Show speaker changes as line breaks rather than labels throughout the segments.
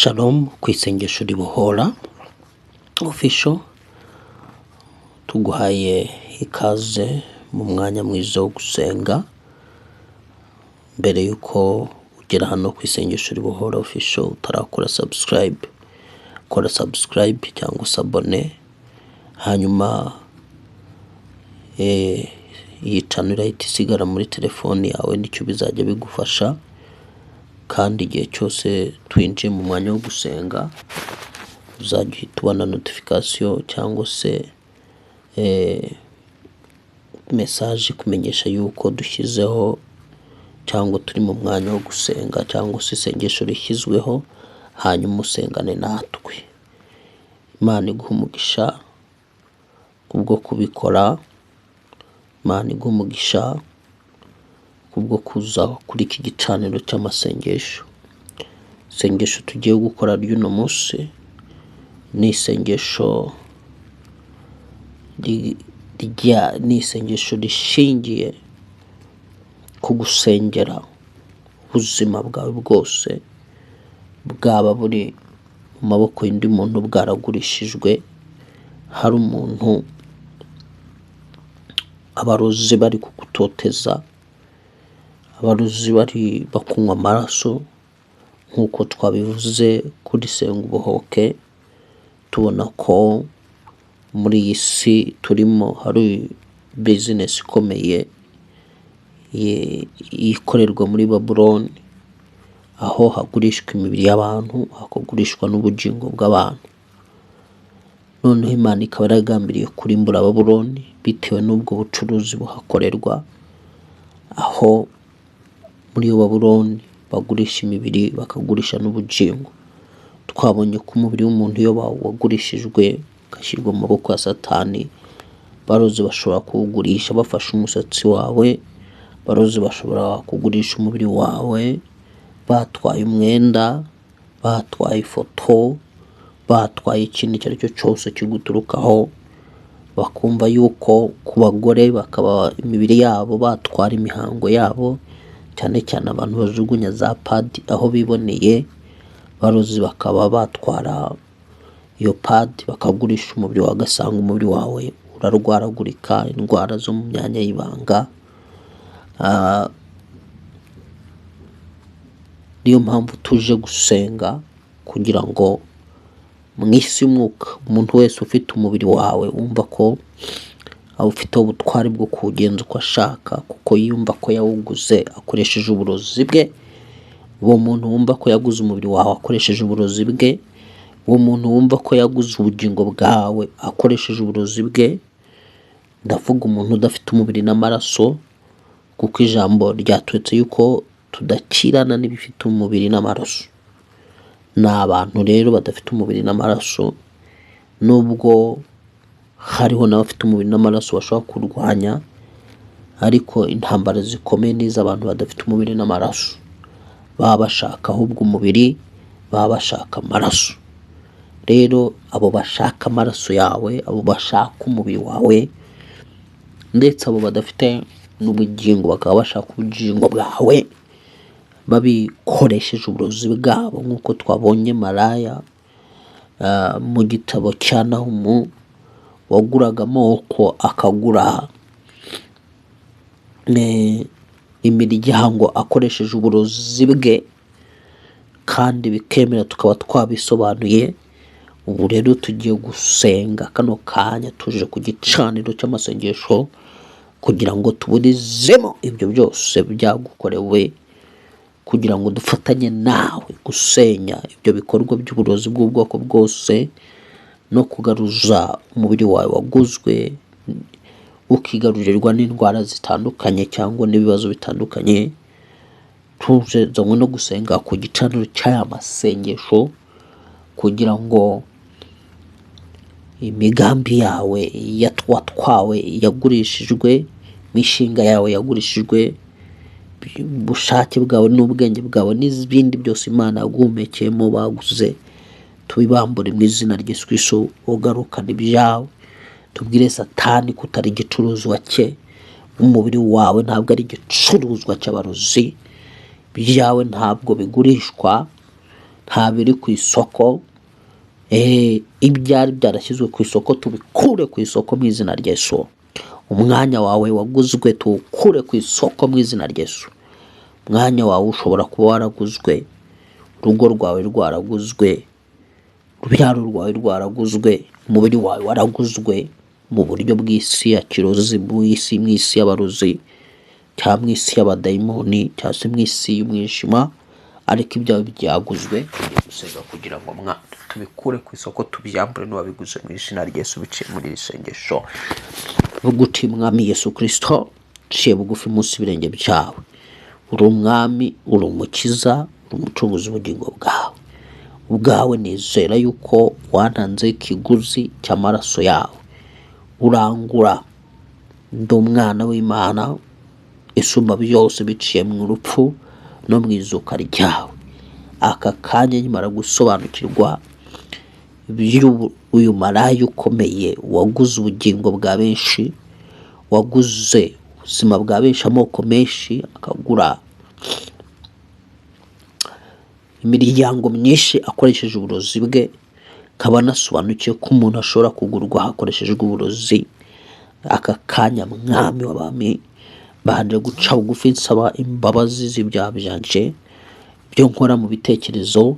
Shalom ku isengesho ribohora official, tuguhaye ikaze mu mwanya mwiza wo gusenga. Mbere y'uko ugera hano ku isengesho ribohora official utarakora subscribe, kora subscribe cyangwa se abone, hanyuma iyi channel irahita isigara muri telefoni yawe, nicyo bizajya bigufasha. Kandi igihe cyose twinjiye mu mwanya wo gusenga uzajya uhita ubona notification cyangwa se message ikumenyesha yuko dushyizeho cyangwa turi mu mwanya wo gusenga cyangwa se isengesho rishyizweho, hanyuma usengane natwe. Imana iguhe umugisha kubwo kubikora, Imana iguhe umugisha kubwo kuza kuri iki gicaniro cy'amasengesho. Isengesho tugiye gukora ry'uno munsi ni isengesho ni isengesho rishingiye ku gusengera ubuzima bwawe bwose, bwaba buri mu maboko y'undi muntu, bwaragurishijwe, hari umuntu abarozi bari kugutoteza, abarozi bari bakunywa amaraso nk'uko twabivuze kuri Senga Ubohoke. Tubona ko muri iyi si turimo hari business ikomeye ikorerwa muri Babuloni, aho hagurishwa imibiri y'abantu, hakagurishwa n'ubugingo bw'abantu. Noneho Imana ikaba yaragambiriye kurimbura Babuloni bitewe n'ubwo bucuruzi buhakorerwa, aho muri iyo Babuloni bagurisha imibiri, bakagurisha n'ubugingo. Twabonye ko umubiri w'umuntu iyo wagurishijwe ugashyirwa mu maboko ya Satani, barozi bashobora kuwugurisha bafashe umusatsi wawe, barozi bashobora kugurisha umubiri wawe batwaye umwenda, batwaye ifoto, batwaye ikintu icyo ari cyo cyose kiguturukaho, bakumva yuko ku bagore bakaba imibiri yabo batwara imihango yabo, cyane cyane abantu bajugunya za pad aho biboneye, barozi bakaba batwara iyo pad bakagurisha umubiri wawe, ugasanga umubiri wawe urarwaragurika indwara zo mu myanya y'ibanga. Niyo mpamvu tuje gusenga kugira ngo mu isi y'umwuka umuntu wese ufite umubiri wawe wumva ko awufiteho ubutware bwo kuwugenza uko ashaka, kuko yumva ko yawuguze akoresheje uburozi bwe, uwo muntu wumva ko yaguze umubiri wawe akoresheje uburozi bwe, uwo muntu wumva ko yaguze ubugingo bwawe akoresheje uburozi bwe, ndavuga umuntu udafite umubiri n'amaraso, kuko ijambo ryatweretse yuko tudakirana n'ibifite umubiri n'amaraso. Ni abantu rero badafite umubiri n'amaraso, nubwo hariho n'abafite umubiri n'amaraso bashobora kurwanya, ariko intambara zikomeye ni iz'abantu badafite umubiri n'amaraso, baba bashaka ahubwo umubiri, baba bashaka amaraso. Rero abo bashaka amaraso yawe, abo bashaka umubiri wawe, ndetse abo badafite n'ubugingo bakaba bashaka ubugingo bwawe babikoresheje uburozi bwabo, nk'uko twabonye maraya mu gitabo cya Nahumu waguraga amoko, akagura imiryango akoresheje uburozi bwe, kandi bikemera, tukaba twabisobanuye. Ubu rero tugiye gusenga kano kanya, tuje ku gicaniro cy'amasengesho kugira ngo tuburizemo ibyo byose byagukorewe, kugira ngo dufatanye nawe gusenya ibyo bikorwa by'uburozi bw'ubwoko bwose no kugaruza umubiri wawe waguzwe ukigarurirwa n'indwara zitandukanye cyangwa n'ibibazo bitandukanye. Tuzanywe no gusenga ku gicaniro cy'aya masengesho kugira ngo imigambi yawe watwawe yagurishijwe, imishinga yawe yagurishijwe, ubushake bwawe n'ubwenge bwawe n'ibindi byose Imana yaguhumekeyemo baguze, tubibambure mu izina rya Yesu Kristo, ugarukane ibyawe. Tubwire Satani ko utari igicuruzwa cye, umubiri wawe ntabwo ari igicuruzwa cy'abarozi, ibyawe ntabwo bigurishwa. Nta biri ku isoko. Ibyari byarashyizwe ku isoko tubikure ku isoko mu izina rya Yesu. Umwanya wawe waguzwe tuwukure ku isoko mu izina rya Yesu. Umwanya wawe ushobora kuba waraguzwe, urugo rwawe rwaraguzwe, urubyaro rwawe rwaraguzwe, umubiri wawe waraguzwe mu buryo bw'isi ya kirozi, mu isi y'abarozi, cyangwa mu isi y'abadayimoni, cyangwa se mu isi y'umwijima, ariko ibyawe byaguzwe. Tugiye gusenga kugira ngo mwana tubikure ku isoko, tubyambure n'uwabiguze mu izina rya Yesu, biciye muri iri sengesho. Vuga uti: "Mwami Yesu Kirisito, nciye bugufi munsi y'ibirenge byawe. Uri umwami, uri umukiza, uri umucunguzi w'ubugingo bwawe ubwawe. Nizera yuko wantanze ikiguzi cy'amaraso yawe, urangura. Ndi umwana w'Imana isumba byose biciye mu rupfu no mu izuka ryawe. Aka kanya nkimara gusobanukirwa uyu maraya ukomeye waguze ubugingo bwa benshi, waguze ubuzima bwa benshi, amoko menshi, akagura imiryango myinshi akoresheje uburozi bwe, nkaba nasobanukiwe ko umuntu ashobora kugurwa hakoreshejwe uburozi. Aka kanya, Mwami w'abami, mbanje guca bugufi nsaba imbabazi z'ibyaha byanje, ibyo nkora mu bitekerezo,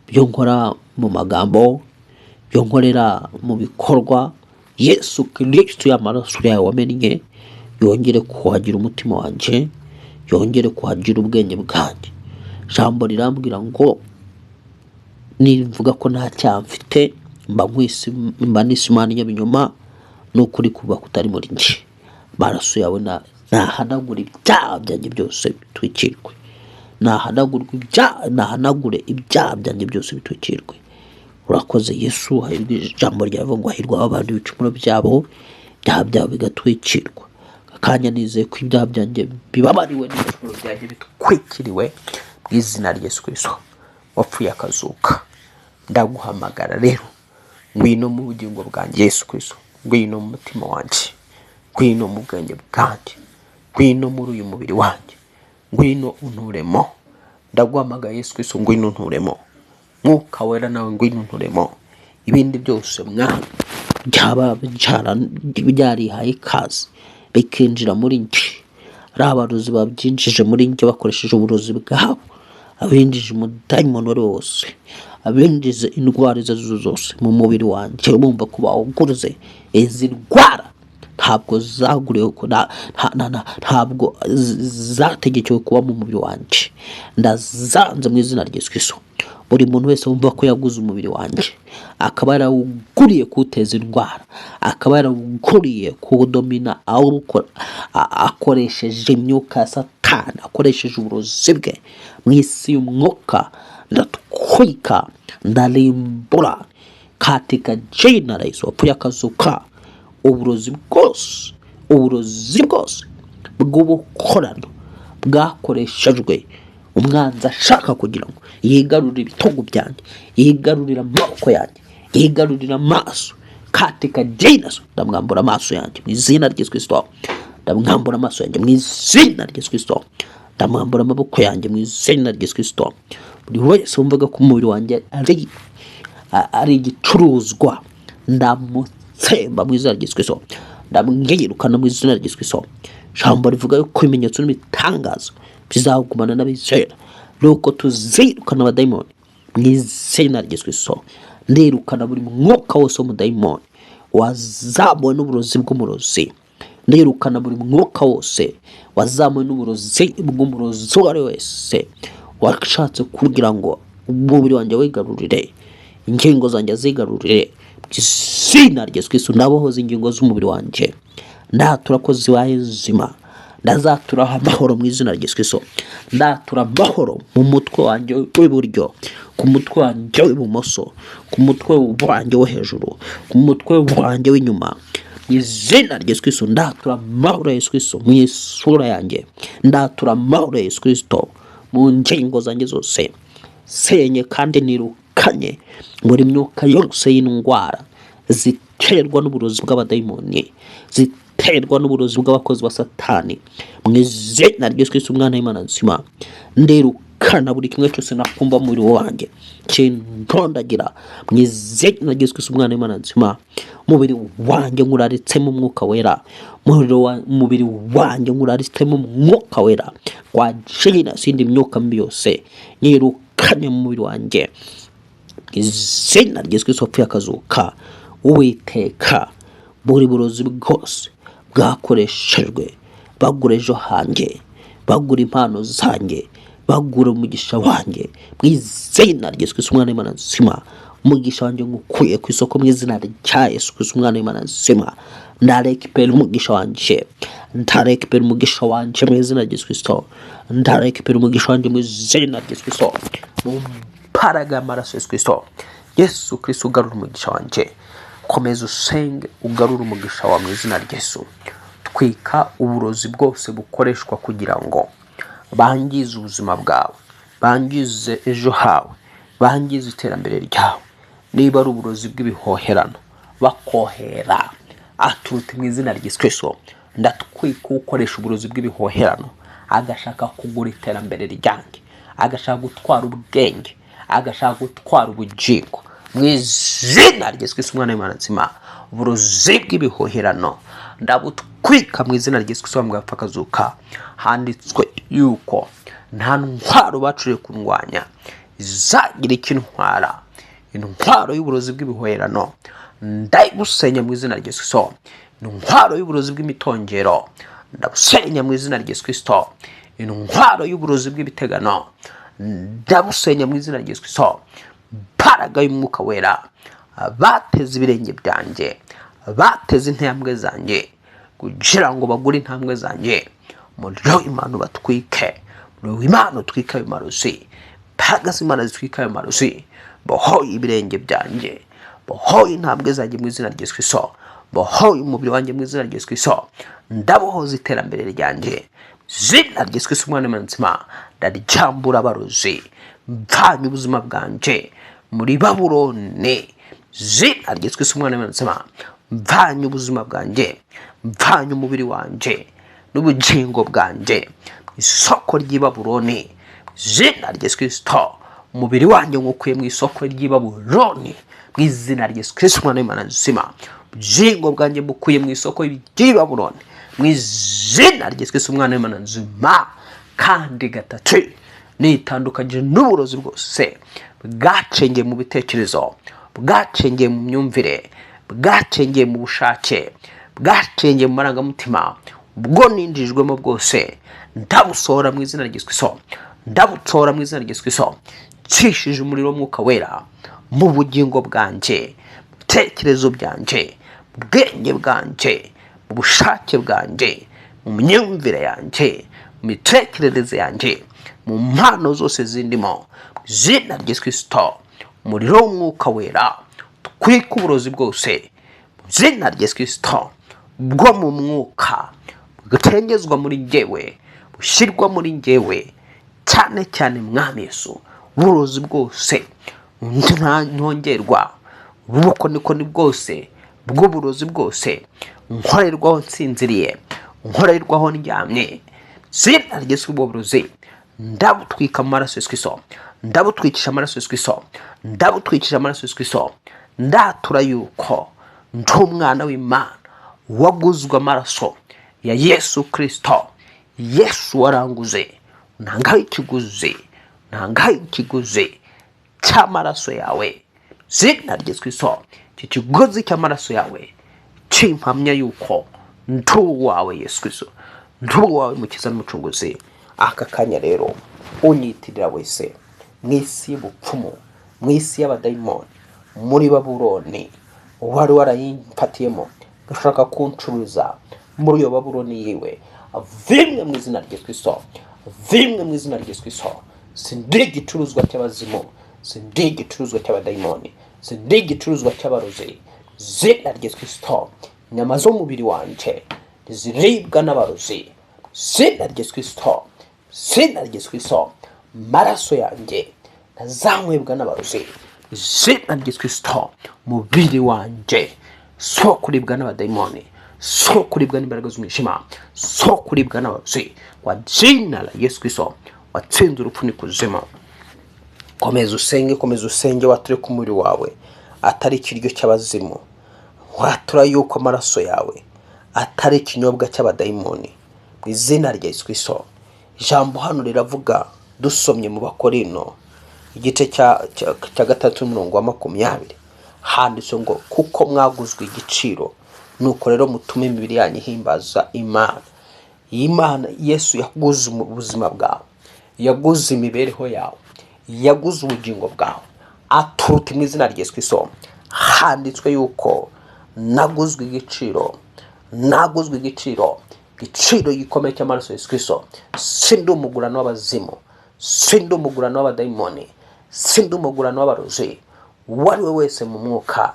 ibyo nkora mu magambo, ibyo nkorera mu bikorwa. Yesu Kirisito, y'amaraso yawe wamennye yongere kuhagira umutima wanjye, yongere kuhagira ubwenge bwanjye. Ijambo rirambwira ngo nimvuga ko nta cyaha mfite, mba nkwisi, mba nise Imana inyabinyoma, n'ukuri kuba kutari muri njye. Amaraso yawe nahanagura ibyaha byanjye byose bitwikirwe, nahanagurwe ibyaha, nahanagure ibyaha byanjye byose bitwikirwe. Urakoze Yesu." Hahirwa, ijambo ryawe ngo hahirwa abantu ibicumuro byabo, ibyaha byabo bigatwikirwa. Akanya nizeye ko ibyaha byanjye bibabariwe n'ibicumuro byanjye bitwikiriwe mu izina rya Yesu Kirisito wapfuye akazuka. Ndaguhamagara rero, ngwino mu bugingo bwanjye Yesu Kirisito, ngwino mu mutima wanjye, ngwino mu bwenge bwanjye, ngwino muri uyu mubiri wanjye, ngwino unturemo. Ndaguhamagaye Yesu Kirisito, ngwino unturemo. Mwuka Wera, nawe ngwino unturemo. Ibindi byose, Mwana, byaba byarihaye ikaze bikinjira muri njye, ari abarozi babyinjije muri njye bakoresheje uburozi bwabo, abinjije umudayimoni uwo ari we wose, abinjize indwara izo ari zo zose mu mubiri wanjye, bumva ko bawuguze, izi ndwara ntabwo zaguriwe, ntabwo zategekewe kuba mu mubiri wanjye. Ndazanze mu izina rya Yesu Kristo. Buri muntu wese wumva ko yaguze umubiri wanjye, akaba yarawuguriye kuwuteza indwara, akaba yarawuguriye kuwudomina, awukora akoresheje imyuka ya Satani, akoresheje uburozi bwe mu isi y'umwuka, ndatwika, ndarimbura katika jina la Yesu wapfuye akazuka. Uburozi bwose, uburozi bwose bw'ubukorano bwakoreshejwe umwanzi ashaka kugira ngo yigarurire ibitugu byanjye, yigarurire amaboko yanjye, yigarurire amaso, katika jina, ndamwambura amaso yanjye mu izina rya Yesu Kristo. Ndamwambura amaso yanjye mu izina rya Yesu Kristo. Ndamwambura amaboko yanjye mu izina rya Yesu Kristo. Buri wese wumvaga ko umubiri wanjye ari igicuruzwa, ndamutsemba mu izina rya Yesu Kristo, ndamwirukana mu izina rya Yesu Kristo. Ijambo rivuga yuko ibimenyetso n'ibitangazo bizagumana n'abizera, nuko tuzirukana abadayimoni mu izina rya Yesu Kristo. Ndirukana buri mwuka wose w'umudayimoni wazamuwe n'uburozi bw'umurozi. Ndirukana buri mwuka wose wazamuwe n'uburozi bw'umurozi uwo ari we wese washatse kugira ngo umubiri wanjye wigarurire, ingingo zanjye zigarurire. Mu izina rya Yesu Kristo, ndabohoza ingingo z'umubiri wanjye, ndatura ko zibaye nzima, ndazaturaho amahoro mu izina rya Yesu Kristo. Ndatura amahoro mu mutwe wanjye w'iburyo, ku mutwe wanjye w'ibumoso, ku mutwe wanjye wo hejuru, ku mutwe wanjye w'inyuma, mu izina rya Yesu Kristo. Ndatura amahoro ya Yesu Kristo mu isura yanjye. Ndatura amahoro ya Yesu Kristo mu ngingo zanjye zose. Senye kandi nirukanye buri myuka yose y'indwara ziterwa n'uburozi bw'abadayimoni, ziterwa n'uburozi bw'abakozi ba Satani, mu izina rya Yesu Kristo umwana w'Imana nzima. Ndirukanye. Ndirukana buri kimwe cyose nakumva mu mubiri wanjye kintondagira mu izina rya Yesu Kristo, umwana w'Imana nzima. Umubiri wanjye nkuraritsemo Umwuka Wera. Umubiri wanjye nkuraritsemo Umwuka Wera. Kwa jina sindi myuka mibi yose nyirukanye mu mubiri wanjye, izina rya Yesu Kristo wapfuye akazuka. Uwiteka, buri burozi bwose bwakoreshejwe bagura ejo hanjye, bagura impano zanjye, bagura umugisha wanjye, mu izina rya Yesu Kristo umwana w'Imana nzima, umugisha wanjye ngukuye ku isoko mu izina rya Yesu Kristo umwana w'Imana nzima. Ndarekipera umugisha wanjye, ndarekipera umugisha wanjye mu izina rya Yesu Kristo. Ndarekipera umugisha wanjye mu izina rya Yesu Kristo, mu mbaraga y'amaraso Yesu Kristo. Yesu Kristo, ugarura umugisha wanjye. Komeza usenge, ugarure umugisha wawe mu izina rya Yesu. Twika uburozi bwose bukoreshwa kugira ngo bangize ubuzima bwawe, bangize ejo hawe, bangize iterambere ryawe. Niba ari uburozi bw'ibihoherano bakohera aturutse mu izina rya Yesu Kristo, ndatwika ukoresha uburozi bw'ibihoherano agashaka kugura iterambere ryanjye, agashaka gutwara ubwenge, agashaka gutwara ubugingo, mu izina rya Yesu Kristo umwana w'Imana nzima. Uburozi bw'ibihoherano ndabutwika mu izina rya Yesu Kristo wambwa apfa akazuka. Handitswe yuko nta ntwaro bacuriye kundwanya izagira icyo intwara. Intwaro y'uburozi bw'ibihoherano ndayigusenya mu izina rya Yesu Kristo. Intwaro y'uburozi bw'imitongero ndabusenya mu izina rya Yesu Kristo. Intwaro y'uburozi bw'ibitegano ndabusenya mu izina rya Yesu Kristo. Mbaraga y'Umwuka Wera, bateze ibirenge byanjye, bateze intambwe zanjye kugira ngo bagure intambwe zanjye, umuriro w'Imana batwike, umuriro w'Imana utwike ayo marozi. Mbaraga z'Imana zitwike ayo marozi. Bohoye ibirenge byanjye, bohoye intambwe zanjye mu izina rya Yesu Kristo. Bohoye umubiri wanjye mu izina rya Yesu Kristo. Ndabohoza iterambere ryanjye, izina rya Yesu Kristo umwana w'Imana nzima. Ndaryambura abarozi, mvanye ubuzima bwanjye muri Babuloni, izina rya Yesu Kristo umwana w'Imana nzima. Mvanye ubuzima bwanjye, mvanye umubiri wanjye n'ubugingo bwanjye mu isoko ry'i Babuloni, izina rya Yesu Kristo. Umubiri wanjye nywukuye mu isoko ry'i Babuloni mu izina rya Yesu Kristo umwana w'Imana nzima. Ubugingo bwanjye bukuye mu isoko ry'i Babuloni mu izina rya Yesu Kristo umwana w'Imana nzima. Kandi gatatu, nitandukanyije n'uburozi bwose bwacengeye mu bitekerezo, bwacengeye mu myumvire, bwacengeye mu bushake, bwacengeye mu marangamutima. Ubwo ninjijwemo bwose ndabusohora mu izina rya Yesu Kristo. Ndabutora mu izina rya Yesu Kristo. Nshishije umuriro w'Umwuka Wera mu bugingo bwanjye, mu bitekerezo byanjye, mu bwenge bwanjye, mu bushake bwanjye, mu myumvire yanjye, mu mitekerereze yanjye, mu mpano zose zindimo, mu izina rya Yesu Kristo. Umuriro w'Umwuka Wera twika uburozi bwose mu izina rya Yesu Kristo, bwo mu mwuka butengezwa muri njyewe, bushyirwa muri njyewe cyane cyane. Mwami Yesu, uburozi bwose ntongerwa, ubukonikoni bwose bw'uburozi bwose nkorerwaho nsinziriye, nkorerwaho ndyamye, izina rya Yesu, ubwo burozi ndabutwika amaraso Yesu Kristo. Ndabutwikisha amaraso Yesu Kristo. Ndabutwikisha amaraso Yesu Kristo. Ndatura yuko ndi umwana w'Imana waguzwe amaraso ya Yesu Kristo. Yesu waranguze, ntangaho ikiguzi, ntangaho ikiguzi cy'amaraso yawe, izina rya Yesu Kristo. Iki kiguzi cy'amaraso yawe kimpamya yuko ndi uwawe Yesu Kristo, ndi uwawe Mukiza n'Umucunguzi. Aka kanya rero, unyitirira wese mu isi y'ubupfumu, mu isi y'abadayimoni, muri Babuloni, wari warayimfatiyemo agashaka kuncuruza muri iyo Babuloni yiwe, vimwe mu izina rya Yesu Kristo, vimwe mu izina rya Yesu Kristo. Sindi igicuruzwa cy'abazimu, sindi igicuruzwa cy'abadayimoni, sindi igicuruzwa cy'abarozi, izina rya Yesu Kristo. Inyama z'umubiri wanjye ntiziribwa n'abarozi, izina rya Yesu Kristo, izina rya Yesu Kristo. Amaraso yanjye ntazanywebwa n'abarozi, izina rya Yesu Kristo. Umubiri wanjye si uwo kuribwa n'abadayimoni, si uwo kuribwa n'imbaraga z'umwijima, si uwo kuribwa n'abarozi, kwa jina la Yesu Kristo. Watsinze urupfu n'ikuzimu. Komeza usenge, komeza usenge, wature ku mubiri wawe atari ikiryo cy'abazimu, watura yuko amaraso yawe atari ikinyobwa cy'abadayimoni, mu izina rya Yesu Kristo. Ijambo hano riravuga, dusomye mu Bakorino igice cya 3 umurongo wa 20, handitse ngo: "Kuko mwaguzwe igiciro, nuko rero mutume imibiri yanyu ihimbaza Imana." Iyi Imana, Yesu yaguze ubuzima bwawe, yaguze imibereho yawe, yaguze ubugingo bwawe, aturuta mu izina rya Yesu Kristo. Handitswe yuko naguzwe igiciro, naguzwe igiciro, igiciro gikomeye cy'amaraso ya Yesu Kristo. Sindi umugurano w'abazimu, sindi umugurano w'abadayimoni, sindi umugurano w'abarozi. Uwo ari we wese mu mwuka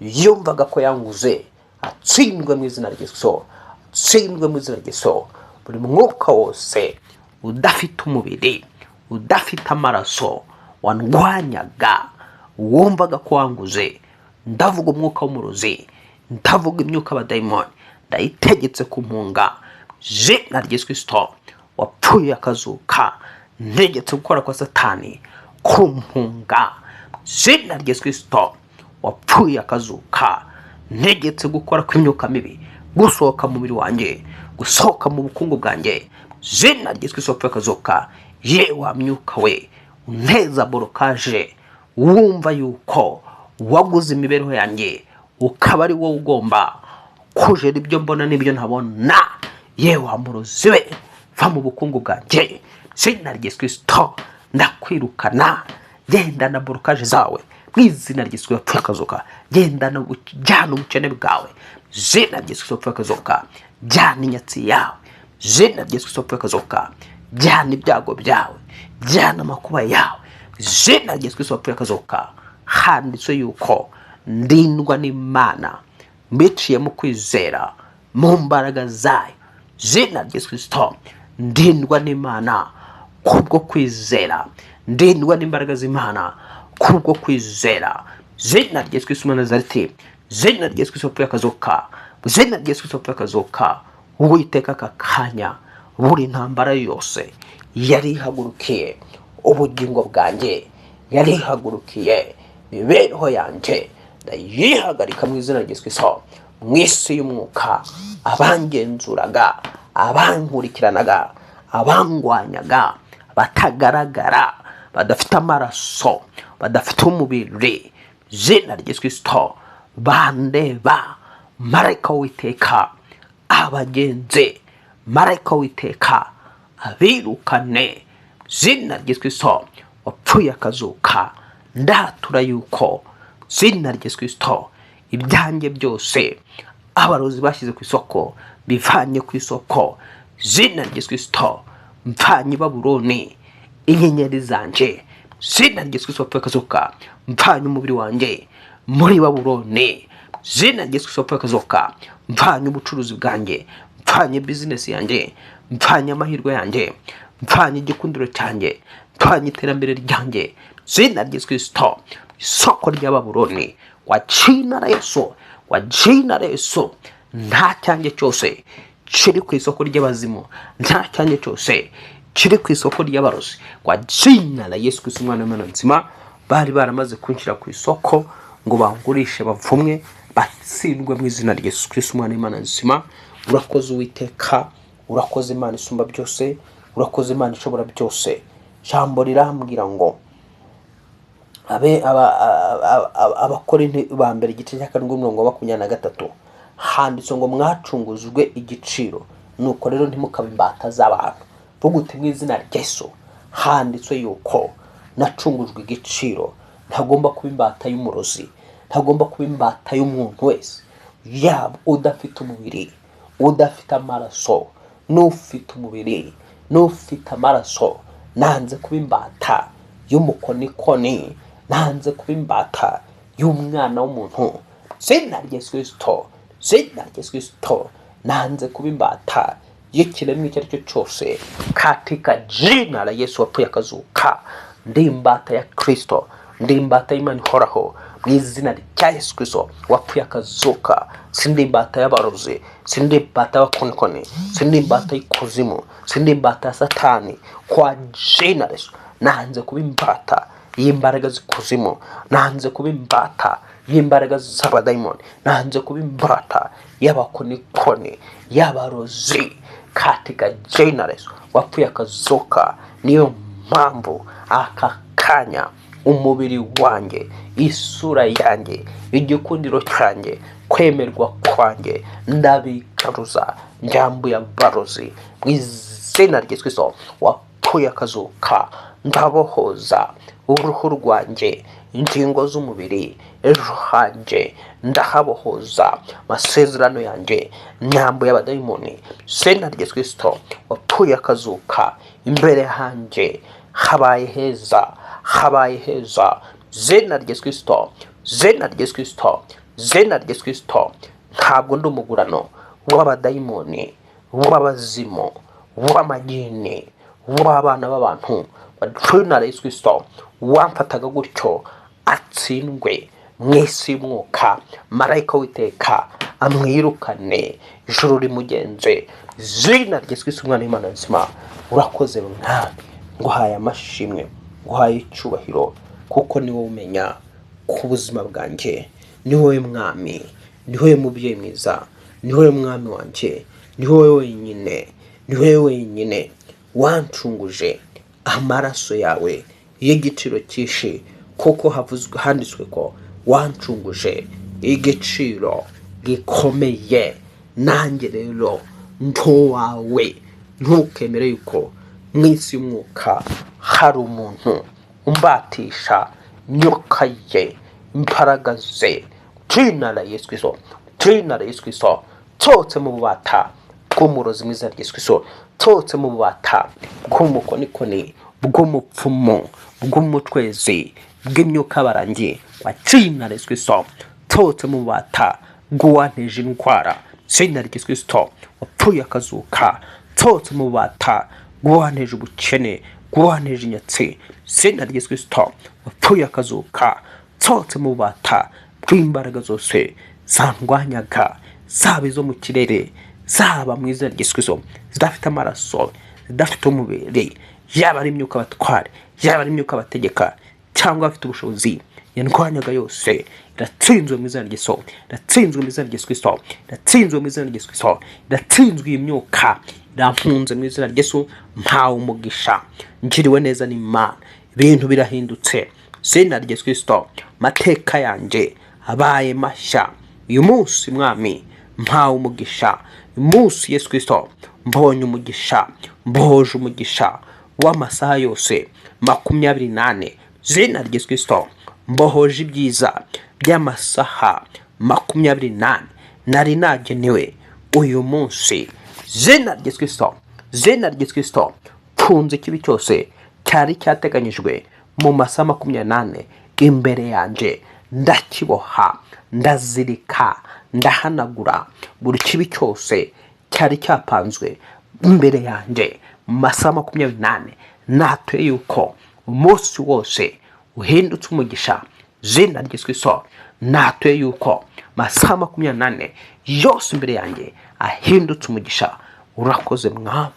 yumvaga ko yanguze, atsindwe mu izina rya Yesu, atsindwe mu izina rya Yesu. Buri mwuka wose udafite umubiri, udafite amaraso, wandwanyaga, wumvaga ko wanguze, ndavuga umwuka w'umurozi, ndavuga imyuka y'abadayimoni, ndayitegetse kumpunga izina rya Yesu Kristo wapfuye akazuka. Ntegetse gukora kwa Satani kumpunga, izina rya Yesu Kristo wapfuye akazuka. Ntegetse gukora kw'imyuka mibi gusohoka mu mubiri wanjye, gusohoka mu bukungu bwanjye, izina rya Yesu Kristo wapfuye akazuka. Ye wa myuka we unteza blocage, wumva yuko waguze imibereho yanjye, ukaba ari wowe ugomba kujera ibyo mbona n'ibyo ntabona, ye wa murozi we, va mu bukungu bwanjye, izina rya Yesu Kristo ndakwirukana. Genda na blocage zawe mu izina rya Yesu wapfuye akazuka. Genda na jyana ubukene bwawe, izina rya Yesu wapfuye akazuka. Jyana inyatsi yawe, izina rya Yesu wapfuye akazuka. Jyana ibyago byawe, jyana amakuba yawe, izina rya Yesu Kristo wapfuye akazuka. Handitswe yuko ndindwa n'Imana mbiciye mu kwizera mu mbaraga zayo, izina rya Yesu Kristo. Ndindwa n'Imana kubwo kwizera, ndindwa n'imbaraga z'Imana kubwo kwizera, izina rya Yesu Kristo Umunazareti, izina rya Yesu Kristo wapfuye akazuka, izina rya Yesu Kristo wapfuye akazuka. Uwiteka, aka kanya buri ntambara yose yari ihagurukiye ubugingo bwanjye, yari ihagurukiye imibereho yanjye, ndayihagarika mu izina rya Yesu Kristo. Mu isi y'umwuka, abangenzuraga, abankurikiranaga, abangwanyaga, batagaragara, badafite amaraso, badafite umubiri, izina rya Yesu Kristo, bandeba, marayika w'Uwiteka abagenze, marayika w'Uwiteka abirukane, izina rya Yesu Kristo wapfuye akazuka. Ndatura yuko izina rya Yesu Kristo ibyanjye byose abarozi bashyize ku isoko bivanye ku isoko, izina rya Yesu Kristo. Mvanye i Babuloni inyenyeri zanjye, izina rya Yesu Kristo wapfuye akazuka. Mvanye umubiri wanjye muri Babuloni, izina rya Yesu Kristo wapfuye akazuka. Mvanye ubucuruzi bwanjye, mvanye bizinesi yanjye, mvanye amahirwe yanjye, mvanye igikundiro cyanjye, mvanye iterambere ryanjye, izina rya Yesu Kristo, isoko rya Babuloni, kwa jina la Yesu, kwa jina la Yesu. Nta cyanjye cyose kiri ku isoko ry'abazimu, nta cyanjye cyose kiri ku isoko ry'abarozi, kwa jina la Yesu Kristo umwana w'Imana nzima. Bari baramaze kunshyira ku isoko ngo bangurishe, bavumwe, batsindwe mu izina rya Yesu Kristo umwana w'Imana nzima. Urakoze Uwiteka, urakoze Imana isumba byose, urakoze Imana ishobora byose. Ijambo rirambwira ngo abe Abakorinto ba mbere igice cya 7 umurongo wa 23, handitse ngo: "Mwacungujwe igiciro, nuko rero ntimukabe imbata z'abantu." Vuga uti: "Mu izina rya Yesu, handitswe yuko nacungujwe igiciro, ntagomba kuba imbata y'umurozi, ntagomba kuba imbata y'umuntu wese, yaba udafite umubiri, udafite amaraso, n'ufite umubiri, n'ufite amaraso. Nanze kuba imbata y'umukonikoni, nanze kuba imbata y'umwana w'umuntu, izina rya Yesu Kristo, izina rya Yesu Kristo. Nanze kuba imbata y'ikiremwa icyo ari cyo cyose, katika jina la Yesu wapfuye akazuka. Ndi imbata ya Kristo." Ndi imbata y'Imana ihoraho mu izina rya Yesu Kristo wapfuye akazuka. Sindi imbata y'abarozi, sindi imbata y'abakonikoni, sindi imbata y'ikuzimu, sindi imbata ya Satani. Kwa jina la Yesu, nanze kuba imbata y'imbaraga z'ikuzimu, nanze kuba imbata y'imbaraga z'abadayimoni, nanze kuba imbata y'abakonikoni, y'abarozi, katika jina la Yesu wapfuye akazuka. Niyo mpamvu aka kanya umubiri wanjye, isura yanjye, igikundiro cyanjye, kwemerwa kwanjye ndabigaruza, njyambuye abarozi mu izina rya Yesu Kristo wapfuye akazuka. Ndabohoza uruhu rwanjye, ingingo z'umubiri, ejo hanjye ndahabohoza, amasezerano yanjye nyambuye abadayimoni, izina rya Yesu Kristo wapfuye akazuka. Imbere hanjye habaye heza, habaye heza, zina rya Yesu Kristo, zina rya Yesu Kristo, zina rya Yesu Kristo. Ntabwo ndi umugurano w'abadayimoni, w'abazimu, w'amagini, w'abana b'abantu. Jina la Yesu Kristo, wamfataga gutyo atsindwe mu isi y'umwuka, marayika w'iteka amwirukane, ijuru rimugenze, zina rya Yesu Kristo umwana w'Imana nzima. Urakoze Mwami, nguhaye amashimwe, nguhaye icyubahiro, kuko ni wowe umenya ku buzima bwanjye, ni wowe Mwami, ni wowe mubyeyi mwiza, ni wowe Mwami wanjye, ni wowe wenyine, ni wowe wenyine wancunguje amaraso yawe y'igiciro cyinshi, kuko havuzwe handitswe ko wancunguje igiciro gikomeye. Nanjye rero ntuwawe, ntukemere yuko mu isi y'umwuka hari umuntu umbatisha nyoka ye, imbaraga ze. Jina la Yesu Kristo, jina la Yesu Kristo, nsohotse mu bubata bw'umurozi mu izina rya Yesu Kristo, nsohotse mu bubata bw'umukonikoni, bw'umupfumu, bw'umutwezi, bw'imyuka barangi wa jina la Yesu Kristo, nsohotse mu bubata bw'uwanteje indwara, izina rya Yesu Kristo wapfuye akazuka, nsohotse mu bubata bw'uwanteje ubukene, bw'uwanteje inyatsi, izina rya Yesu Kristo wapfuye akazuka, nsohotse mu bubata bw'imbaraga zose zandwanyaga, zaba izo mu kirere, zaba mu izina rya Yesu Kristo zidafite amaraso, zidafite umubiri, yaba ari imyuka batware, yaba ari imyuka bategeka, cyangwa abafite ubushobozi yandwanyaga yose, iratsinzwe mu izina rya Yesu, iratsinzwe mu izina rya Yesu Kristo, iratsinzwe mu izina rya Yesu Kristo, iratsinzwe. Iyi myuka irampunze mu izina rya Yesu. Mpawe umugisha, ngiriwe neza n'Imana, ibintu birahindutse, izina rya Yesu Kristo, amateka yanjye abaye mashya uyu munsi. Mwami, mpawe umugisha uyu munsi. Yesu Kristo, mbonye umugisha, mbohoje umugisha w'amasaha yose 24, zina rya Yesu Kristo, mbohoje ibyiza by'amasaha 24 nari nagenewe uyu munsi, zina rya Yesu Kristo, zina rya Yesu Kristo. Mfunze ikibi cyose cyari cyateganyijwe mu masaha 24 imbere yanjye, ndakiboha, ndazirika, ndahanagura buri kibi cyose cyari cyapanzwe imbere yanjye mu masaha 24. Natuye yuko umunsi wose uhindutse umugisha, zina rya Yesu Kristo. Natuye yuko masaha 24 yose imbere yanjye ahindutse umugisha. Urakoze Mwami,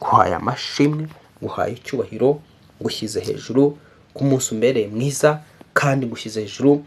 nguhaye amashimwe, nguhaye icyubahiro, ngushyize hejuru ku munsi umbereye mwiza, kandi ngushyize hejuru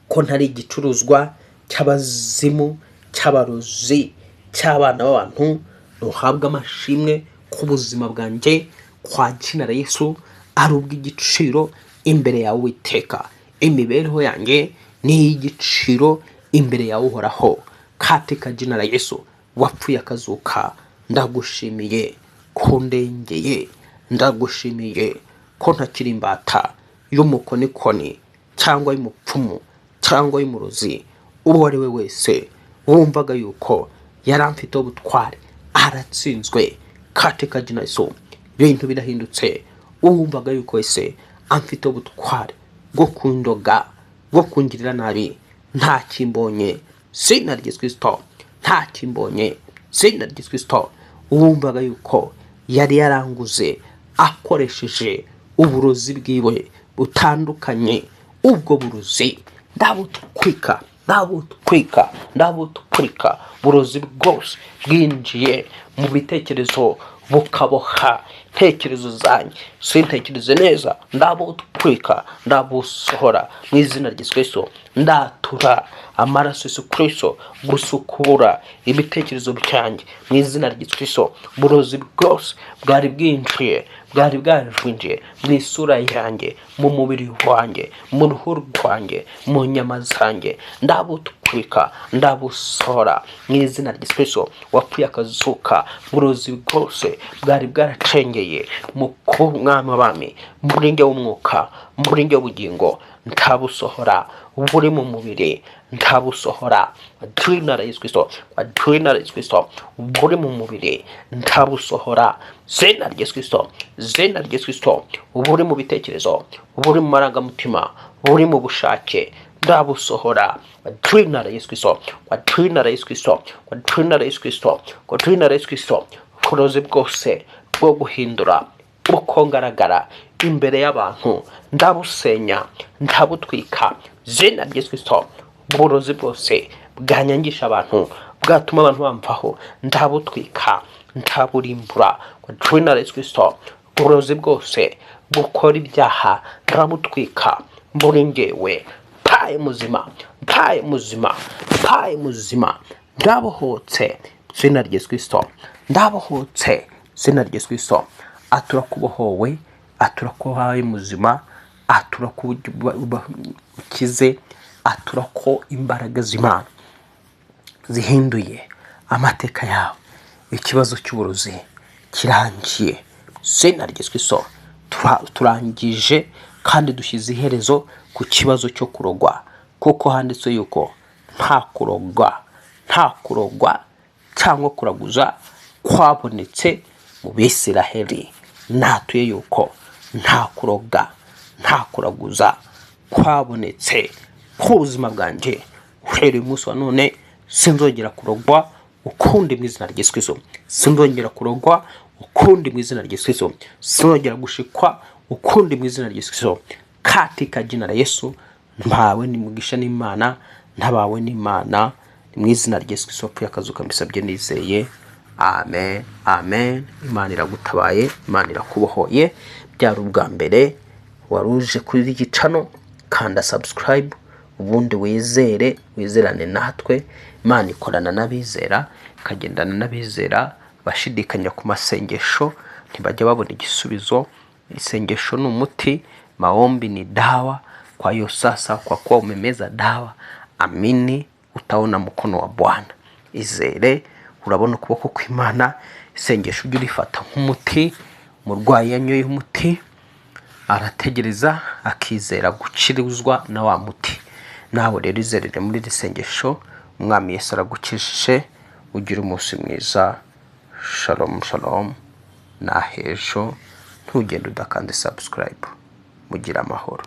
ko ntari igicuruzwa cy'abazimu, cy'abarozi, cy'abana b'abantu. Ntuhabwe amashimwe ku buzima bwanjye kwa jina la Yesu ari ubw'igiciro imbere yawe Uwiteka. Imibereho yanjye ni iy'igiciro imbere yawe Uhoraho, katika jina la Yesu wapfuye akazuka. Ndagushimiye ko ndengeye, ndagushimiye ko ntakiri imbata y'umukonikoni cyangwa y'umupfumu cyangwa y'umurozi. Uwo ari we wese wumvaga yuko yari amfiteho ubutware aratsinzwe, katika jina Yesu. Ibintu birahindutse. Uwumvaga yuko wese amfiteho ubutware bwo kundoga, bwo kungirira nabi, nta kimbonye, zina rya Yesu Kristo, nta kimbonye, zina rya Yesu Kristo. Uwumvaga yuko yari yaranguze akoresheje uburozi bwiwe butandukanye. Ubwo burozi ndabutwika, ndabutwika, ndabutwika. Uburozi bwose bwinjiye mu bitekerezo bukaboha intekerezo zanjye sintekereze neza, ndabutwika, ndabusohora mu izina rya Yesu Kristo. Ndatura amaraso Yesu Kristo gusukura ibitekerezo byanjye mu izina rya Yesu Kristo. Uburozi bwose bwari bwinjiye, bwari bwajwinjiye mu isura yanjye, mu mubiri wanjye, mu ruhu rwanjye, mu nyama zanjye, ndabutwika, ndabusohora mu izina rya Yesu Kristo wapfuye akazuka. Uburozi bwose bwari bwaracengeye mu kuba umwami w'abami muri njye w'umwuka, muri njye w'ubugingo, ntabusohora. Buri mu mubiri ntabusohora, jina la Yesu Kristo, kwa jina la Yesu Kristo. Buri mu mubiri ntabusohora, zina rya Yesu Kristo, zina rya Yesu Kristo. Buri mu bitekerezo, buri mu marangamutima, buri mu bushake, ndabusohora kwa jina la Yesu Kristo, kwa jina la Yesu Kristo, kwa jina la Yesu Kristo, kwa jina la Yesu Kristo. Uburozi bwose bwo guhindura uko ngaragara imbere y'abantu ndabusenya, ndabutwika, zina rya Yesu Kristo. Uburozi bwose bwanyangisha abantu, bwatuma abantu bamvaho, ndabutwika, ndaburimbura kwa jina la Yesu Kristo. Uburozi bwose bukora ibyaha ndabutwika muri njyewe. Mpaye muzima, mpaye muzima, mpaye muzima. Ndabohotse, izina rya Yesu Kristo. Ndabohotse, izina rya Yesu Kristo. Atura kubohowe, atura ko wabaye muzima, atura ko ukize, atura ko imbaraga z'Imana zihinduye amateka yawe. Ikibazo cy'uburozi kirangiye, izina rya Yesu Kristo. Turangije kandi dushyize iherezo ku kibazo cyo kurogwa, kuko handitswe yuko nta kurogwa, nta kurogwa cyangwa kuraguza kwabonetse mu Bisiraheli. Natuye yuko nta kuroga, nta kuraguza kwabonetse ku buzima bwanjye. Uhereye umunsi wa none sinzongera kurogwa ukundi mu izina rya Yesu Kristo. Sinzongera kurogwa ukundi mu izina rya Yesu Kristo. Sinzongera gushikwa ukundi mu izina rya Yesu Kristo, katika jina la Yesu. Mpawe n'umugisha n'Imana, ntabawe n'Imana mu izina rya Yesu Kristo wapfuye akazuka, mbisabye nizeye. Amen, amen. Imana iragutabaye, Imana irakubohoye. Byari ubwa mbere wari uje kuri iki channel, kanda subscribe, ubundi wizere, wizerane natwe. Imana ikorana n'abizera, ikagendana n'abizera. Bashidikanya ku masengesho ntibajya babona igisubizo. Isengesho ni umuti, maombi ni dawa. Kwa hiyo sasa, kwa kuwa umemeza dawa, amini, utaona mkono wa Bwana. Izere, urabona ukuboko kw'Imana. Isengesho ujye urifata nk'umuti. Umurwayi yanyoye umuti arategereza, akizera gukirizwa na wa muti. Nawe rero izerere muri iri sengesho. Umwami Yesu aragukijije. Ugire umunsi mwiza. Shalom, shalom. Nahejo. Ntugende udakanze subscribe. Mugire amahoro.